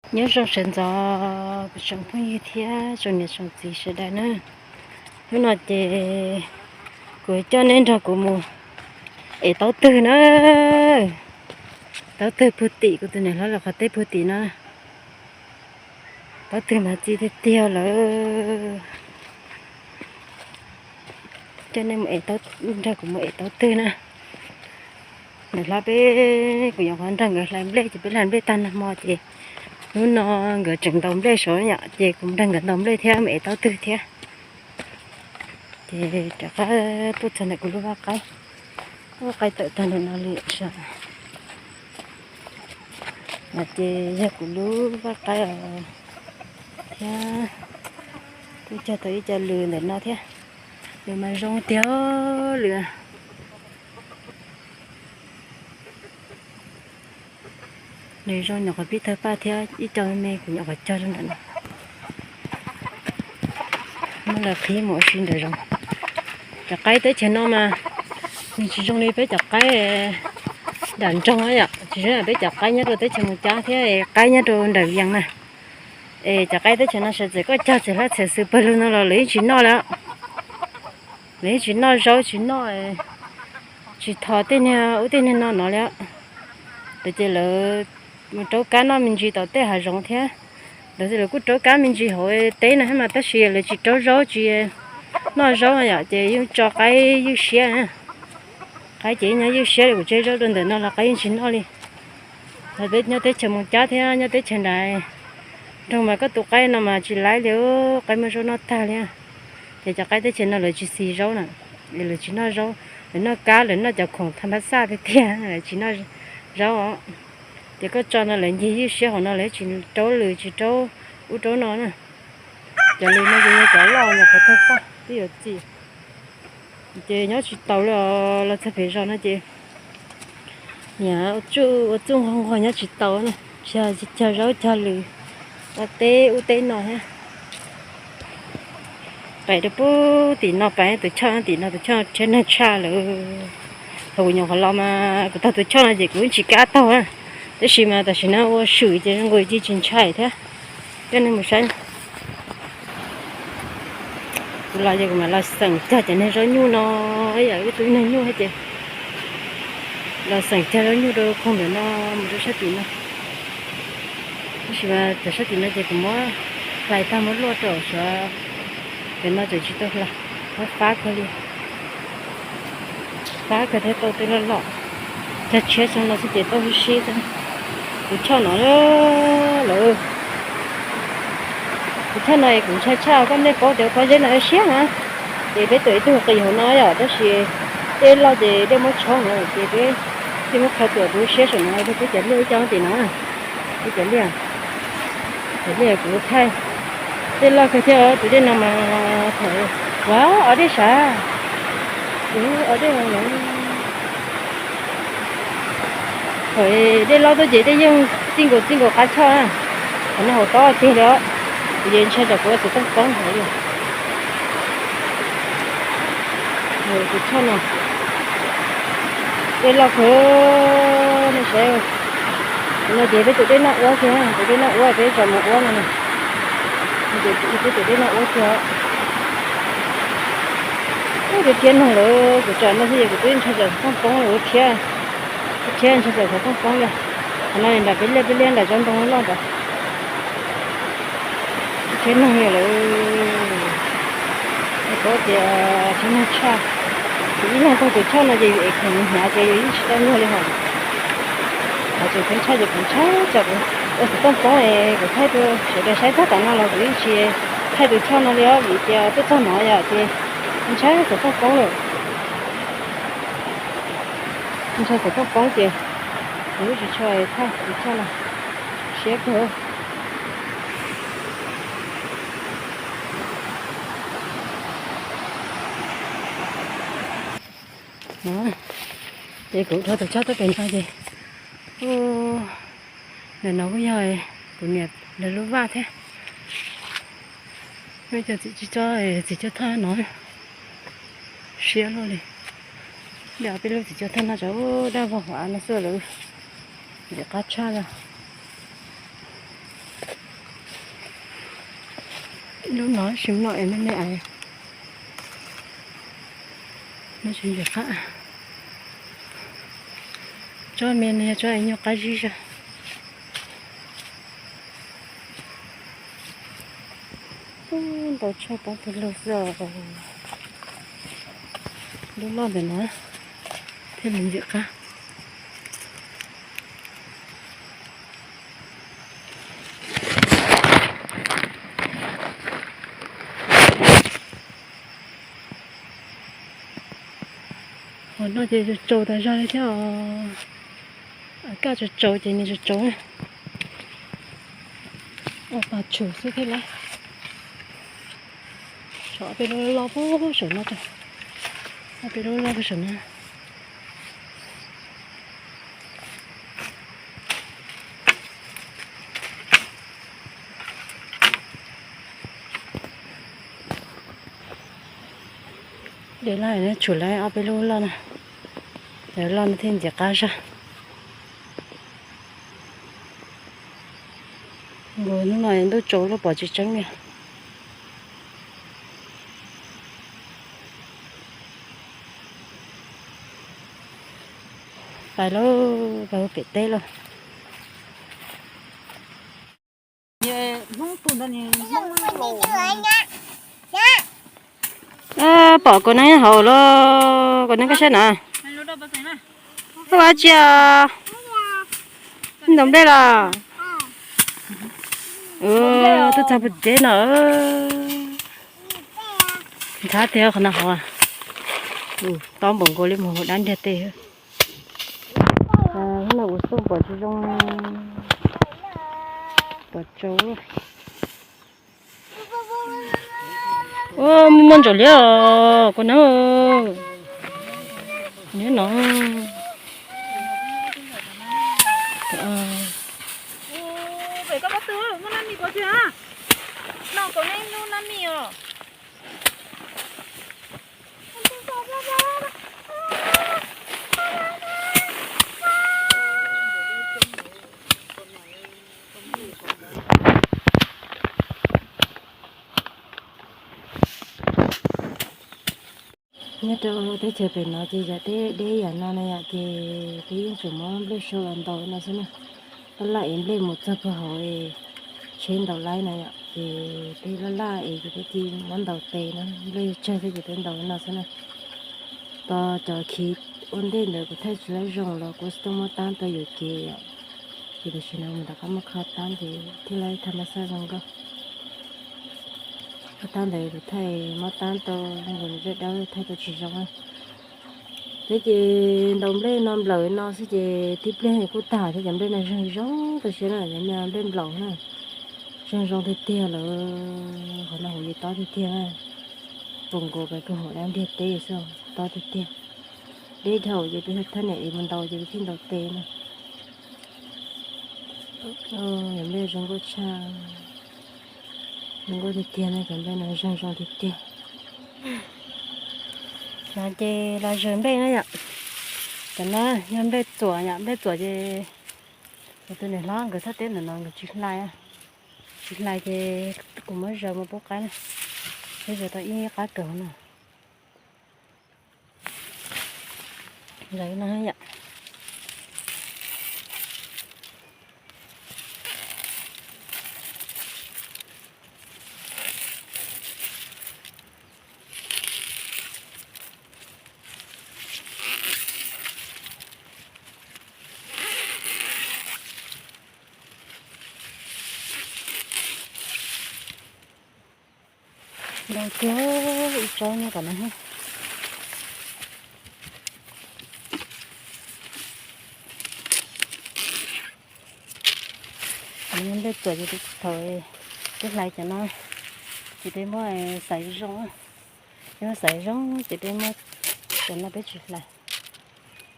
Nyob zoo sawv ntxov kuv tsoom phooj ywg thiab tsoom niam tsoom txiv sawv daws na. Hnub no ces kuv coj neb nrog kuv mus ev taub twg na. Taub twg puag tim kuv tus niam hlob lawv qhov teb puag tim no. Taub twg mas txi tiag tiag lawm. Coj nej mus ev taub, nrog kuv mus ev taub twg na. Niam hlob peb, kuv nyuam qhuav nrog nkawd hlais nplej ces peb hlais nplej tag nag hmo ces hnub no nkawd tseem ntaus nplej saud yom, ces kuv nrog nkawd ntaus nplej thiab mus ev taub twg thiab. Ces rov qab tuaj txog ntawm kuv lub vaj qaib, vaj qaib tawm tag ntawm no li sav. No ces yog kuv lub vaj qaib thiab, kuj cog tau ib co lws ntawm no thiab. Lws mas zoo tiag lws. Nws zoo nyuam qhuav pib tawg paj thiab ib co me me kuv nyuam qhuav cog rau ntawm no. Muab lawv qhib mus ua si ntawm zoov. Cov qaib teb chaws no mas nws tsis zoo li peb cov qaib nram nroog yom, tsis zoo peb cov qaib nyob rau teb chaws Moos Cab thiab qaib nyob rau nram Vias na. Es cov qaib teb chaws no sawv txawm koj cog txhia hlab txhia xwm pawg lug no los lawv yeej tsis noj li. Lawv yeej tsis noj zaub tsis noj, tsis thov tej niag ub tej niag no no li. Lawv ces lawv mus rau kab noj me ntsis tom tej hav zoov thiab. Lawv ces lawv kuj rau kab me ntsis hauv teb no thiab mas tab sis lawv tsis rau zaub tsis noj zaub yom, ces yeej tso qaib ywj siab. Qaib ces yeej nyob ywj siab li, kuv tseg zaub rau ntawm no los qaib yeej tsis noj li. Ho peb nyob teb chaws Moos Cab thiab nyob teb chaws nram nroog mas koj tu qaib no mas tsis laib li, qaib muaj zaub noj tag li. Ces cov qaib teb chaws no lawv tsis xis zaub na, lawv tsis noj zaub, lawv noj kab, lawv noj cov khoom tham phab xaj tiag tiag, lawv tsis noj zaub os. Ces koj tso no lawv ncig ywj siab hauv no lawv tsis rau lws tsis rau ub rau no na. Cov lws no ces yog cov loj nyuam qhuav tawg paj twb yuav txi. Ces nyob tsis taus li os, los txog pem zos no ces niam ua txuj nquag nquag nyob tsis taus na, cog zaub cog lws, ua teb ub teb no thiab. Pais rau puag tim no, pais tus choj tim no, tus choj rhiab neeg tshaj lawm. Thaum kuv nyuam qhuav los mas kuv taug tus choj no ces kuv yeej tsis kam taug na, tab sis mas tam sim no ua swm ces zoo nkaus li tsis ntshai thiab. Coj nej mus saib. Kuv los ces kuv mam los xeem cog cov niag zaub nyuj no, ib yam ib tug niag nyuj thiab ces los xeem cog zaub nyuj rau khoom ntawm no mus rau sab tim no. Tab sis mas cov sab tim no ces kuv muab hlais tag muab luaj rau suav, cov no tseem tsis tau hlais, muab fab kawg li. Fab kawg thiab tau tej loj loj, cog tshiab xyoo no xwb ces tau sib sib xwb. Tus choj no lawm, tus choj no es kuv ntshai tshaj, koj nej paub tias pob zeb no siab na, ces peb tuam ib tug qis hauv no yom, tab sis dej loj ces dej muab tshob no ces peb thiaj muab kho tuam tus siab saum no rau peb cov liaj ib co tim no. Peb cov liaj, cov liaj kuv thaij, dej loj kawg thiab tus dej no mas thaum ua ob dej sav, ua ob dej no. Thaum dej loj tuaj ces dej yeej txij nkaus txij nkaus qab choj na, qhov no hauv tob tiag li os, kuv yeej ntshai tsam kuv ua xov tooj poob hauv li. Tus choj no, dej loj kawg, nej saib. Tus no ces peb tus dej noj ua kiag, tus dej noj ua peb tso mus ua no na. Peb tus dej noj ua kiag. Ub, rhiab neeg lawm, kuv tsam no xwb ces kuv twb ntshai tsam xov tooj poob li, ua rhiab, ua rhiab ntshai tsam xov tooj poob li. Qhov no nram peb liaj, peb liaj nram tsob ntoo loj ntawd. Rhiab neeg lawm, nej paub tias rhiab neeg tshaj. Kuv ib leeg taug tus choj no ces yus ev khoom mus hnyav ces yus yeej tsis tau luag li hos. Hos tseem kuv ntshai ces kuv ntshai tsam kuv ua xov tooj poob es kuv thaij rau sawv daws saib tag tom no los kuv yeej tsis thaij tus choj no li os, vim tias tuaj txog no yom ces ntshai xov tooj poob lawm. Ntshai xov tooj poob ces kuv yeej tsis tshua thaij tus choj no, siab kawg. Ces kuv dhau tus choj tuaj pem no ces, ntawm no kuj yog kuv niam lawv lub vaj thiab. Muaj cov txiv coj thaj no, siab luaj li. Peb lub txiv coj thaj no tsam daj vog hauv av no xwb lawm, qab tshaj lawm. Lub no sim no es me me es no tsis ntxim qab. Tsob me no yog tsob es nyuj qab zib zog. Ntau tshaj pob pw lug xwb os. Lub loj ntawm no thiaj li ntxim qab. Hauv no ces tsaus tsaus tas zog li thiab os. Kaj tsaus tsaus ces nws tsaus tsaus. Ua pas tshum xwb thiab lawm. Tshuav ob peb lub loj puag saum no, ob peb lub loj puag saum no. Dej loj tshum lawm ob peb lub loj no, cov loj no thiaj ntxim qab zog. Nkaus hnub no ntuj tsaus luaj pom tsis tseeb li. Pais lauj, pais hu pem teb lauj. Pom kaus neeb hauv los, kaus neeb koj saib na. Koj ua tsi? Ntaus nplej los? Tuaj txog puag teb no. Ntxhab tiag qhov no hauv. Tob npaum nkaus li mus hauv dab ntiag teb. Hnub no kuv xauj pom tsis zoo, pom tsaus. Muaj ntsaum liab os, koj na. Liab no. Pem koj pob tw muaj nab mis pov tseg na. No kom nej lub nab mis os. Nyob rau teb chaws pem no ces yog teb deb yam no na yom, ces peb yeej tsuas muab nplej sau los ntaus no xwb na. Laj laj es nplej mus txog puag hauv es tsheb ntaus laib na yom, ces peb laj laj es ces peb cia muab ntaus tes na, nplej tsawg xwb ces peb ntaus no xwb na. Tos cov khiv ua ntej ntawd kuv thaij tsis laib zoo los kuv tsis tau muab tab tau yuam kev yom. Ces tam sim no mus rov qab muab kho tab ces thiaj li thaij mas xaj zoo nkauj. Kho tab ntawd kuv thaij muab tab tau zoo nkauj zaj dawb thaij tau tsis zoo. Peb ces ntaus nplej no nplawm no xwb ces tib pliag kuj tag thiab, cov nplej no zeeg zoo tau siab na, cov nplej nplaum na, zeeg zoo tiag tiag lawm. Qhov no hauv li tob tiag tiag na, npaum nkaus pes kawg hauv dab ntiag teb xwb, tob tiag tiag. Deb dhau ces peb thaj niam es mus ntaus ces peb thiaj ntaus tes na. Cov nplej zoo nkauj tshaj, zoo nkauj tiag tiag na, cov nplej no zeeg zoo tiag tiag. No ces los zawg nplej na yom. Cov no yog nplej txuam yom, nplej txuam ces kuv tus niam hlob nkawd thaj teb ntawm no nkawd tsis hlais, tsis hlais ces kuv muab zawg mus pub qaib na, peb zawg tau ib qab kawg no. Zawg no yom. Ntau tiag, ib tsob nyob tom no. Nplej txuam ces thaum peb hlais cov no ces peb muab xaiv zoo, peb muab xaiv zoo ces peb muab, cov no peb tsis hlais.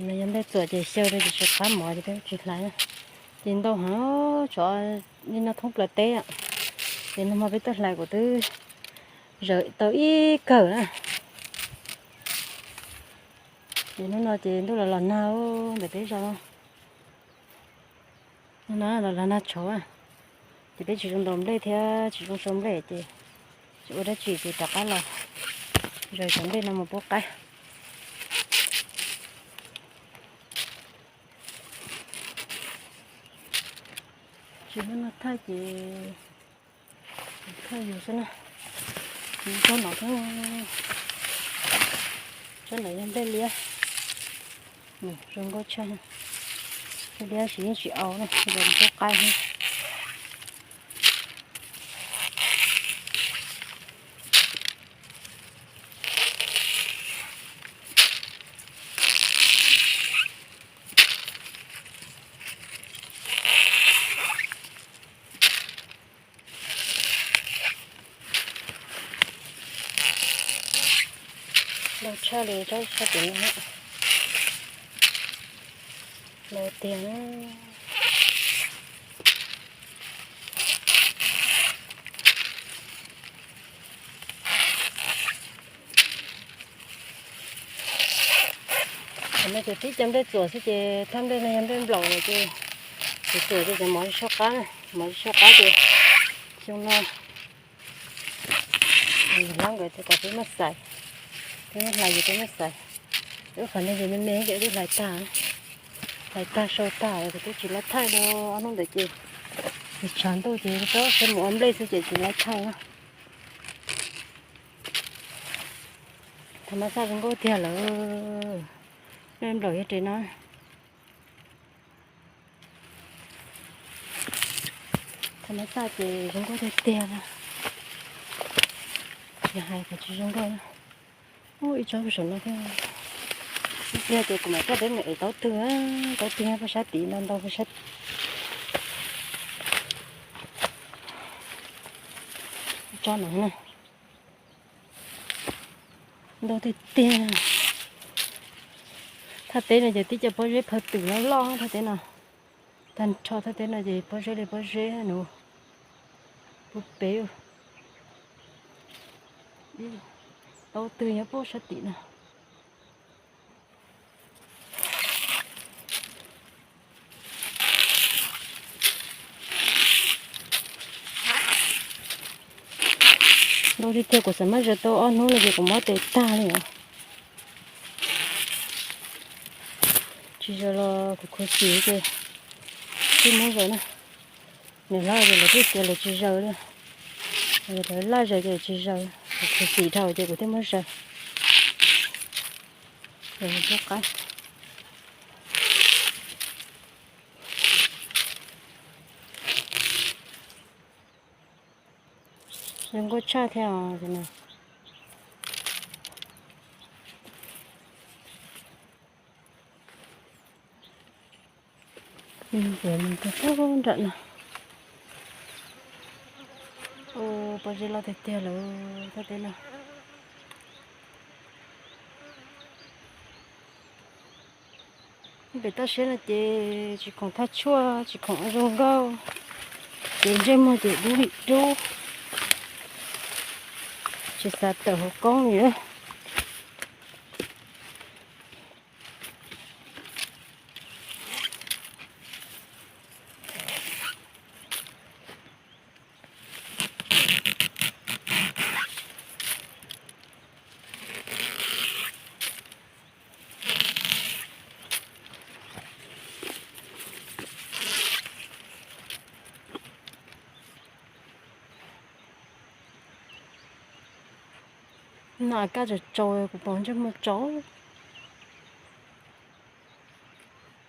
No yog nplej txuam ces xyaw rau ces tsis qab mov ces peb tsis hlais na. Ces ntau heev, tshuav li no thoob plaws teb. Ces nag hmo peb tuaj hlais kuv twb zawm tau ib kawm na. Ces hnub no ces ntuj los los nag ntawm peb zos no, los los nag tshauv, ces peb tsis zoo ntaus nplej thiab tsis zoo sau nplej ces Tsis ua dab tsi ces rov qab los zaws cov nplej no mus pub qaib. Tsis muaj neeg thaj ces thaj yus xwb na. Tsob no, tsob no yog nplej liab, zoo nkauj tshaj. Nplej liab tab sis yeej tsis au na, zoo nkauj qaib. Lau tshaj li tsob sab tim no, lau tiag. Qhov no ces tib co nplej txuam xwb ces thaj nplej no yog nplej nplaum lawm ces, txuam txuam ces mov sab qab, mov sab qab ces xyoo no hlob nkawd tias kom peb muab xais, peb muab hlais ces peb muab xais. Wb qhov no ces me me ces wb twb hlais tag, hlais tag sau tag, kuv twb tsis lab thaij rau ob hnub ntawd ces, ces tshav ntuj ces rau sab mus ua nplej xwb ces tsis lab thaij na. Thaum no xaj zoo nkauj tiag lawm, nplej nplaum yog res no. Thaum no xaj ces zoo nkauj tiag tiag na. Tsis hais kom tsis zoo nkauj na. Ub, ib tsob saum no thiab. Ib pliag ces kuv mam coj peb mus ev taub twg, taub twg nyob puag sab tid ntau ntau puag sab. Ib tsob no na. Ntau tiag tiag. Thaj teb no ces tib co pob zeb phaw twm loj loj thaj teb no. Tag nrho thaj teb no ces pob zeb li pob zeb nuv. Puag pem, taub twg nyob puag sab tim no. Ntau tiag tiag, kuv xav muab zaws tau ob hnub no ces kuv mob tes tag li os. Tsis zaws los kuv khuv xim ces tsis muab zaws na. Niam hlob ces lawv twb tias lawv tsis zaws li, lawv laj zaws ces tsis zaws, kuv khuv xim dhau ces kuv thiaj muab zaws. Zoo nkauj tshaj thiab os. Nram no, pob zeb loj tiag tiag lawm thaj teb no. Pem toj siab no ces tsis khoom thaj tshuaj, tsis khoom zoo nkauj, ces ntsej muag ces dub lim dub, tsis xav tawm hauv koob li. No a kaj tsaus tsaus, kuv pom ntsej muag tsaus.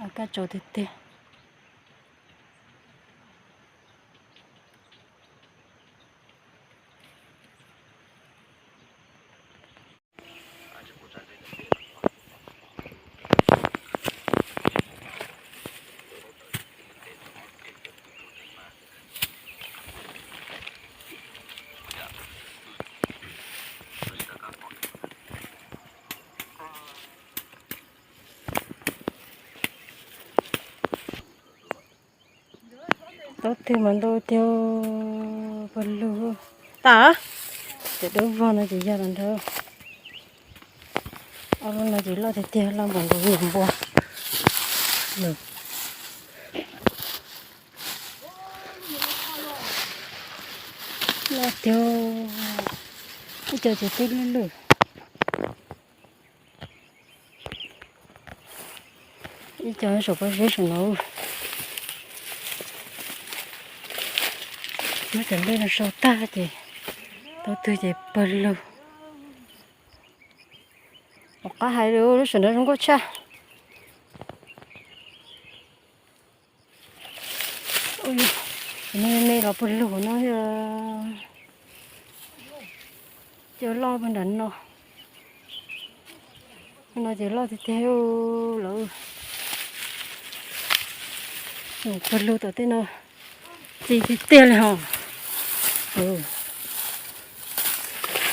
A kaj tsaus tiag tiag. Taub twg mas ntau tiag, pawg lug tas. Cov dawb vog no ces yog los nrad. Ob lub no ces loj tiag tiag, loj npaum nkaus npaum npua. Loj tiag. Ib co ces twb lwj lwj. Ib co saum pob zeb saum no. Muab cov nplej no sau tag ces tau twg ces pawg lug. Ua qab hais lub sawm nrov zoo nkauj tshaj. Me me los pawg lug no. Cov loj pawg nram no. No ces loj tiag tiag lawm. Pawg lug tom tej no txi tiag tiag li hos.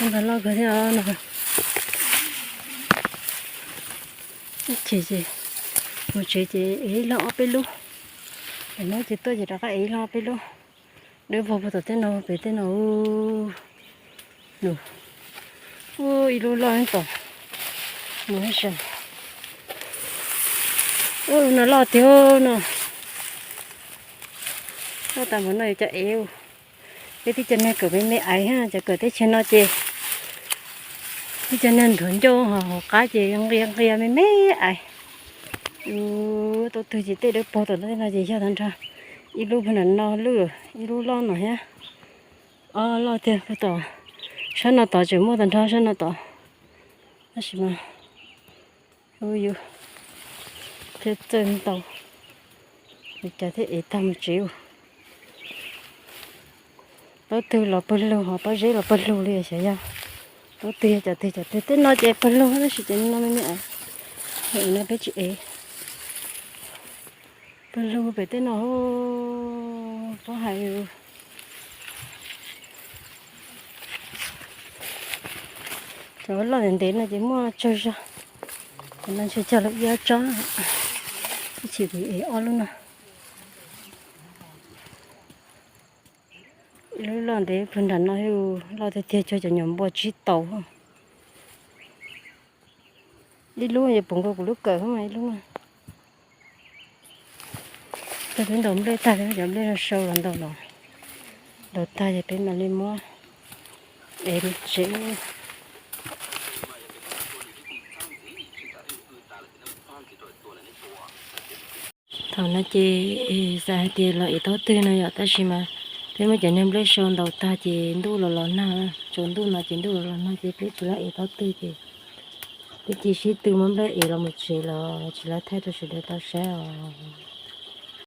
Ntag loj kawg thiab no. Ib chim ces mus tsev ces ev ib leeg ob peb lub. Pem no ces tuaj ces rov qab ev ib leeg ob peb lub. Dawb vog puag tom tej no pem tej no. Ub, ib lub loj tom no loj tiag no. Loj tas npaum no yuav cov ev. Peb tib co niag kawm me me aiv, cov kawm teb chaws no ces tib co niag nthuav ncauj ho hauv qab ces nqia nqia me me aiv. Tau twg ces tej dawb paug tom no ces yog tag nrho. Ib lub puag nram no lwj, ib lub loj no thiab. Ob loj tiag puag tom, sab no tod tseem muaj tag nrho sab no tod. Tab sis mas yus thiaj txawj ntau, li cas thiaj ev tag mus tsev. Pob twg los pawg lug ho pob zeb los pawg lug li xyov yog pob twg yog cov twg cov twg. Tej no ces pawg lug tab sis ces no me me aiv, no peb tsis ev. Pawg lug pem tej no, paub hais. Cov loj ntev ntev no ces muaj tsawg zog. Cov no ntshe cog lawm ib ob tsob, ib chim kuv ev ob lub no. Ib lub loj ntev puag nram no, loj tiag tiag cuag cov nyuam npua tsib taus. Ib lub yuav puv nkaus kuv lub kawm mas ib lub no. Peb twb ntaus nplej tag, cov nplej no sau los ntaus los, ntaus tag ces peb mam li muab ev tsev. Thaum no ces xav hais tias los ev taub twg no yom, tab sis mas peb muab cov niag nplej sau ntaus tag ces ntuj los los nag, tsaus ntuj no ces ntuj los los nag ces peb tsis los ev taub twg ces peb cia sib tw muab nplej ev los mus tsev los tsis los thaij rau sawv daws tau saib os.